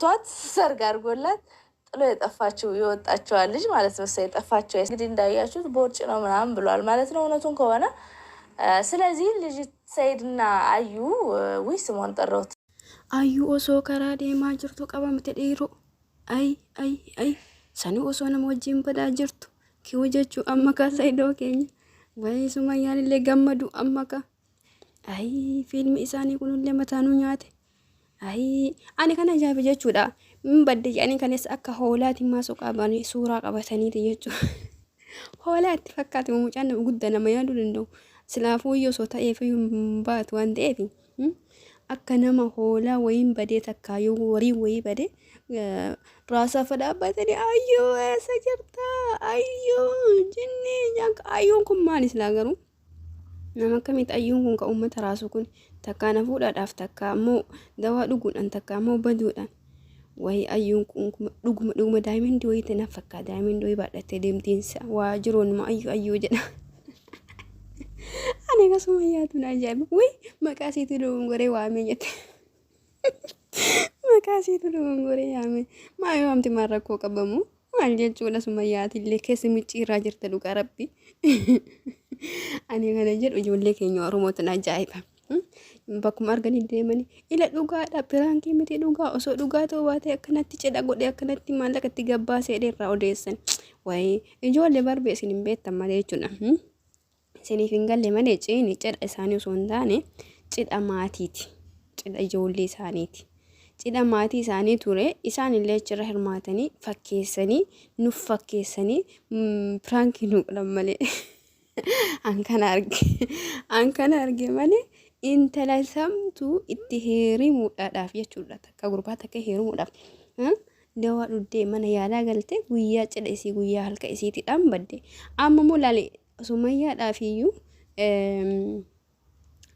ቷት ሰርግ አድርጎላት ጥሎ የጠፋችው የወጣቸዋል ልጅ ማለት ነው። የጠፋቸው እንግዲህ እንዳያችሁት ቦርጭ ነው ምናምን ብሏል ማለት ነው፣ እውነቱን ከሆነ። ስለዚህ ልጅ ሰይድና አዩ ውይ ስሟን ጠራሁት። Ayyuu osoo karaa deemaa jirtu qabamte dhiiroo. Ay ay ay, sani osoo nama wajjin badaa jirtu kiwuu jechuu amma ka Saidoo keenya. Wayi Sumayyaan illee gammadu amma ka. Ay, fiilmi isaanii kunillee mataa nu nyaate. Ay, ani kan ajaa'iba jechuudha. Min badde jedhanii kaleessa akka hoolaatti maasoo qabanii suuraa qabataniiti jechuudha. Hoolaa itti fakkaate, mucaan guddaa nama yaaduu danda'u. Silaafuu iyyuu osoo ta'eef iyyuu hin baatu waan ta'eef, akka nama hoolaa wayiin badee takkaa yoo horii wayii badee raasaa dhaabbatanii, "Ayyoo, eessa jirtaa? Ayyoo jennee." Ayyuun kun maali silaa garuu? Nama akkamitti ayyuun kun kan uummata raasu kun? Takkaa na fuudhaadhaaf, takkaa ammoo dawaa dhuguudhaan, takkaa ammoo baduudhaan. Wayi ayyuun kun dhuguma dhuguma daa'imni wayii ta'e na fakkaata. Daa'imni wayii baadhattee deemtiinsa waa jiruun ayyuu ayyuu jedha. Ani akkasuma yaadu na ajaa'iba. Wayi, maqaa isiitu dogongoree waamee jette. Maqaa isiitu dogongoree yaame. Maa yoo amti maal rakkoo qabamu? Maal jechuudha, Sumayyaatillee keessa micciirraa jirta dhugaa rabbi. Ani kana jedhu, ijoollee keenya Oromootu na ajaa'iba. Bakkuma arganii deemanii ila dhugaadha, piraankii miti, dhugaa osoo dhugaa ta'uu baate akkanatti cidha godhee akkanatti maallaqa itti gabbaasee irraa odeessan. Wayii ijoollee barbee, isin hin beektan malee jechuudha. Isiniif hin galle malee ciini cidha isaanii osoo hin taane cidha maatiiti. Cidha ijoollee isaaniiti. Cidha maatii isaanii ture, isaan illee achirra hirmaatanii fakkeessanii nuuf fakkeessanii piraankii nu godhan malee. An kana arge, an kana arge malee intala samtuu itti heerimuudhaaf jechuudha. Takka gurbaa takka heerumuudhaaf. Dawaa dhuddee mana yaalaa galte, guyyaa cidha isii guyyaa halka isiitiidhaan badde. Amma immoo laale, Sumayyaadhaaf iyyuu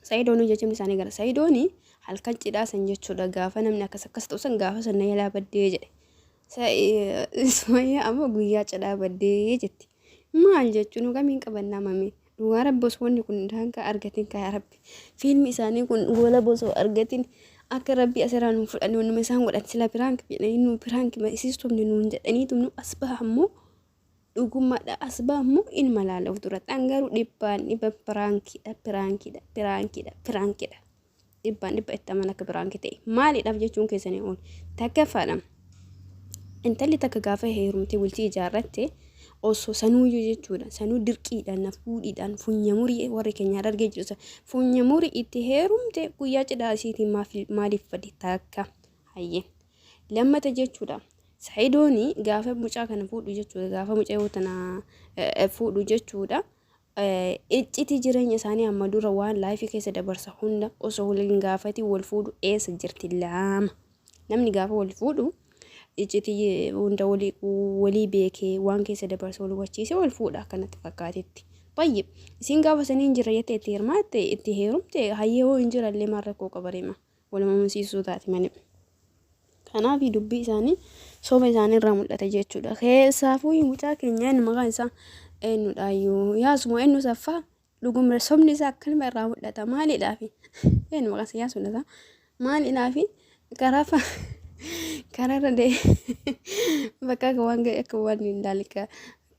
Sa'idoon jechuun isaanii gara Sa'idooni halkan cidhaa san jechuudha, gaafa namni akkas akkas ta'u san gaafa san na yaalaa baddee jedhe. Sumayyaa ammoo guyyaa cidhaa baddee jetti. Maal jechuun kamiin qabannaa mame? Dhugaa rabbi, osoo wanni kun daangaa argatin kaa rabbi. Fiilmi isaanii kun gola osoo argatin akka rabbi asirraa nu fudhanne. Wannuma isaan godhan sila prank jedhanii nu prank isiistumne nuun jedhaniitu nu as baha ammoo dhugummaadha, as baha ammoo inuma laala of duratti. An garuu dhibbaan dhibba prankiidha, prankiidha, prankiidha, prankiidha. Dhibbaan dhibba itti amana akka prank ta'e. Maaliidhaaf jechuun keessanii oolu. Takkaffaadha. Intalli takka gaafa heerumtee bultii ijaarratte osoo sanuuyyuu jechuudha, sanuu dirqiidhaan na fuudhiidhaan funyamurii warri keenya argee jiru funyamurii itti heerumte, guyyaa cidhaa isiitiin maaliif badde? Takka hayyee. Lammata jechuudha, Sa'idooni gaafa mucaa kana fuudhu jechuudha, gaafa mucayyoo tana fuudhu jechuudha, iccitii jireenya isaanii amma dura waan life keessa dabarsa hunda osoo waliin gaafatii wal fuudhu eessa jirti? Lama, namni gaafa wal fuudhu iccitii hunda walii walii beekee, waan keessa dabarsa wal hubachiisee wal fuudha akkanatti fakkaatetti. Tayyib, isiin gaafa sanii hin jirre jettee itti hirmaatte, itti heerumte, hayyee, hoo hin jirallee maal rakkoo qabareema? Waluma amansiisuu taate malee. Kanaaf dubbii isaanii soba isaanii irraa mul'ata jechuudha. Keessaafuu mucaa keenya eenyu maqaan isaa eenyudhaayyuu, yaasuma eenyu saffaa, dhuguma sobni isaa akkanuma irraa mul'ata. Maaliidhaafi eenyu maqaan isaa yaasudha, maaliidhaafi karaa karaarra dee bakka akka waan ga'e akka waan hin daalika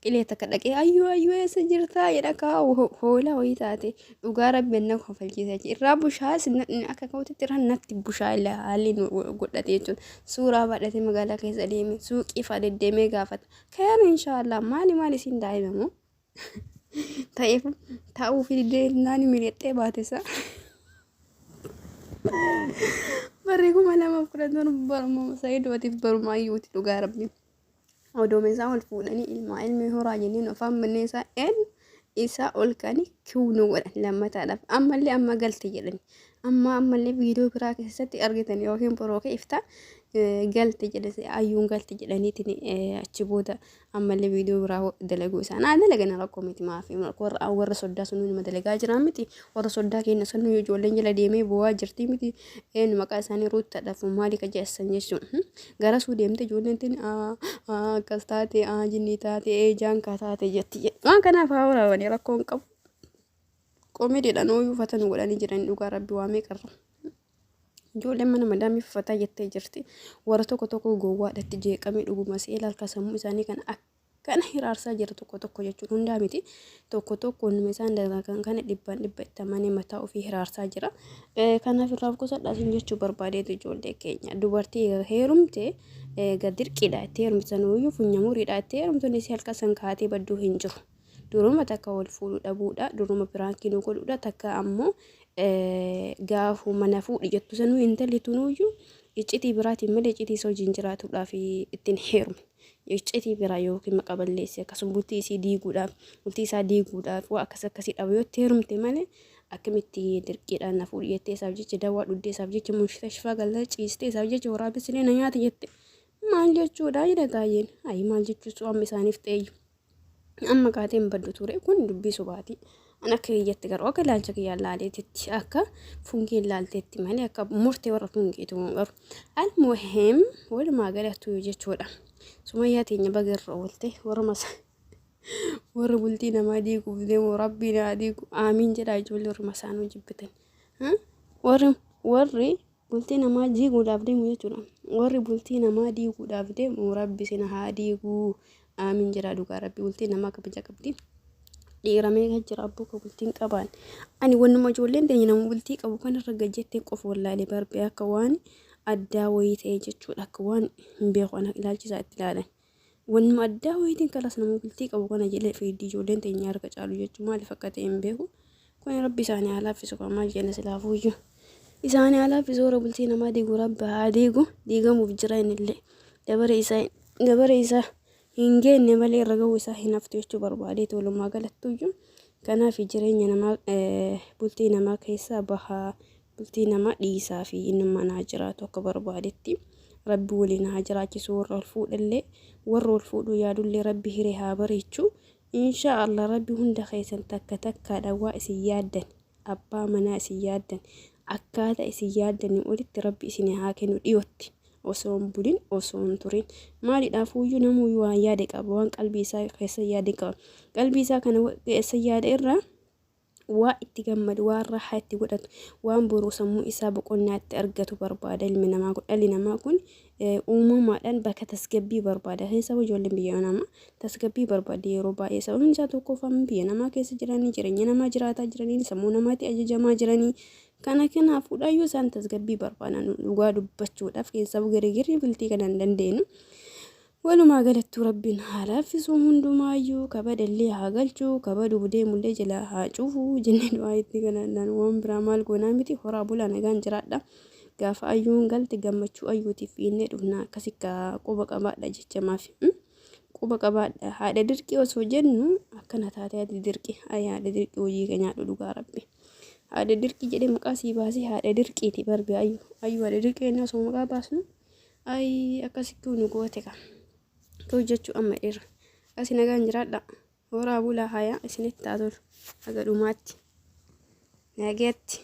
qilee takka dhaqee, "Ayyuu, ayyuu, eessa jirtaa?" jedha kaa hoolaa wayii taate. Dhugaa rabbi na kofalchiisa irraa bushaas akka ka'utti irraa natti bushaa illee haalli nu godhate jechuudha. Suuraa baadhatee magaalaa keessa deeme, suuqii fa'aa deddeemee gaafata. Kayaan inshaallah maali maali isin daa'imamu ta'eef ta'uu fi deemnaan miliqxee baate isaa. Barri 2017 baruma Saayidootiif baruma ayyuuti dhugaa rabbi. Odooma isaa ol fuudhanii ilmaa ilmi horaa jenneen afaan manneen isaa eenyu isaa ol ka'anii kiw nu godhan lammataadhaaf. Ammallee amma galte jedhani. Amma ammallee viidiyoo biraa keessatti argitan yookiin borookee iftaa galte jedhe, ayyuun galte jedhaniitiin achi booda ammallee viidiyoo biraa dalaguu isaan haa dalagan, rakkoo miti. Maafi warra warra soddaa sunuu nima dalagaa jiran miti? Warra soddaa keenya sunuu ijoolleen jala deemee bu'aa jirti miti? Eenyu maqaa isaanii, ruuttadhaaf maali ka jeessan jechuun gara suu deemte ijoolleen tin akkas taate, jinnii taate, jaankaa taate jetti. Waan kanaaf haa waraabanii, rakkoo hin qabu. Qoomiidhaan ooyuu uffata nu godhanii jiran dhugaa rabbi waa meeqarra. Ijoolleen mana madaamii fafataa jettee jirti. Warra tokko tokko gowwaadhatti jeeqamee dhuguma se'ee ilaalka sammuu isaanii kan akkana hiraarsaa jira tokko tokko jechuun hundaa miti. Tokko tokko hunduma isaan dalagan kana dhibbaan dhibba itti amanee mataa ofii hiraarsaa jira. Kanaaf irraa of qusadhaa isin jechuu barbaadeetu ijoollee keenya. Dubartii eega heerumte eega dirqiidha itti heerumte sanuuyyuu funyamuriidha itti heerumte isii halkan san kaatee badduu hin jiru. Duruma takka wal fuudhuu dhabuudha. Duruma piraankii nu godhuudha. Takka ammoo gaafuma na fuudhi jettu sanuu intalli tunuuyyuu iccitii biraatiin malee iccitii isa wajjin jiraatuudhaaf ittiin heerumne. Iccitii biraa yookiin maqa balleessee akkasuma bultii isii diiguudhaaf bultii isaa diiguudhaaf waa akkas akkasii dhabu yoo itti heerumte malee akkamitti dirqiidhaan na fuudhi jettee isaaf jecha dawaa dhuddee isaaf jecha mushitashfaa galtee ciistee isaaf jecha waraabessi na nyaata jette maal jechuudha jedha taayyeen. Ayi maal jechuusu amma isaaniif ta'eeyyu. Amma kaatee hin baddu ture kun dubbii sobaati. An akka kiyyatti garuu akka ilaalcha kiyyaan laaleetitti akka fungeen laalteetti malee akka murtee warra fungeetu garuu. Almuhim walumaa galattuu jechuudha. Sumayyaa teenya baga irra oolte warra masa warra bultii namaa diiguuf deemu rabbiin haa diigu aamiin jedhaa ijoollee warra masaanuu jibbitan. Warri warri Bultii namaa diiguudhaaf deemu jechuudha. Warri bultii namaa diiguudhaaf deemu rabbi isin haa diiguu. Aamiin jedhaa dhugaa rabbi bultii namaa kabaja qabdi. Dhiira meeqa jira abboo ka bultiin qabaan. Ani wannuma ijoolleen teenya nama bultii qabu kanarra gad jettee qofa wallaalee barbee akka waan addaa wayii ta'e jechuudha. Akka waan hin beeku ana ilaalchi isaa itti ilaalan. Wannuma addaa wayiitiin kalas nama bultii qabu kana jedhee fiiddi ijoolleen teenya harka caalu jechuun maaliif akka ta'e hin beeku. Kun rabbi isaanii haa laaffisu kan maal jenna silaafuuyyuu. Isaanii haa laaffisu warra bultii namaa diigu rabbi haa diigu diigamuuf jira innillee. Dabare isaa dabare isaa hin geenne malee irra ga'uu isaa hin haftu jechuu barbaadeeti walumaa galattuyyuu. Kanaaf jireenya namaa bultii namaa keessaa bahaa Bultii namaa dhiisaa fi innummaan haa jiraatu akka barbaadetti. Rabbi waliin haa jiraachisu warra wal fuudhellee warra wal fuudhuu yaadullee Rabbi hiree haa bareechu. Inshaa Allah Rabbi hunda keessan takka takkaadhaan waa isin yaaddan abbaa manaa isin yaaddan akkaata isin yaaddanii olitti Rabbi isin haa kennu dhiyootti osoo hin bulin osoo hin turin maalidhaafuuyyuu namuuyyuu waan yaade qaba waan qalbii isaa keessa yaade qaba qalbii isaa kana keessa yaade irraa waa itti gammadu, waan raahaa itti godhatu, waan boruu sammuu isaa boqonnaa itti argatu barbaada ilmi namaa kun. Dhalli namaa kun uumamaadhaan bakka tasgabbii barbaada. Keessaa ijoolleen biyya namaa tasgabbii barbaaddi yeroo baay'ee. Sababni isaa tokkoffaan biyya namaa keessa jiranii, jireenya namaa jiraataa jiranii, sammuu namaatti ajajamaa jiranii. Kana kanaafuudhaayyuu isaan tasgabbii barbaadan dhugaa dubbachuudhaaf keessaa girigirri bultii kana hin dandeenyu. Walumaa galattuu Rabbiin haa laaffisuu hundumaayyuu ka badellee haa galchuu ka baduuf deemullee jalaa haa cufuu jennee du'aa itti galaannaan waan biraa maal goonaa miti horaa bulaa nagaan jiraadha. Gaafa ayyuun galte gammachuu ayyuutiif fiinnee dhufna akkasi kaa quba qabaadha jecha maafi. Quba qabaadha haadha dirqii osoo jennu akkana taatee haati dirqii ayi haadha dirqii hojii kee nyaadhu dhugaa rabbi. Haadha dirqii jedhee maqaa sii baasee haadha dirqiiti barbi ayyu ayyu haadha dirqii jennee osoo maqaa baasnu. Ayii akkasitti nu goote ka. Ka hojjechuu amma dheera. Asi nagaan jiraadha. Horaa bulaa hayaa isinitti haa tolu. Haga dhumaatti. Nagaatti.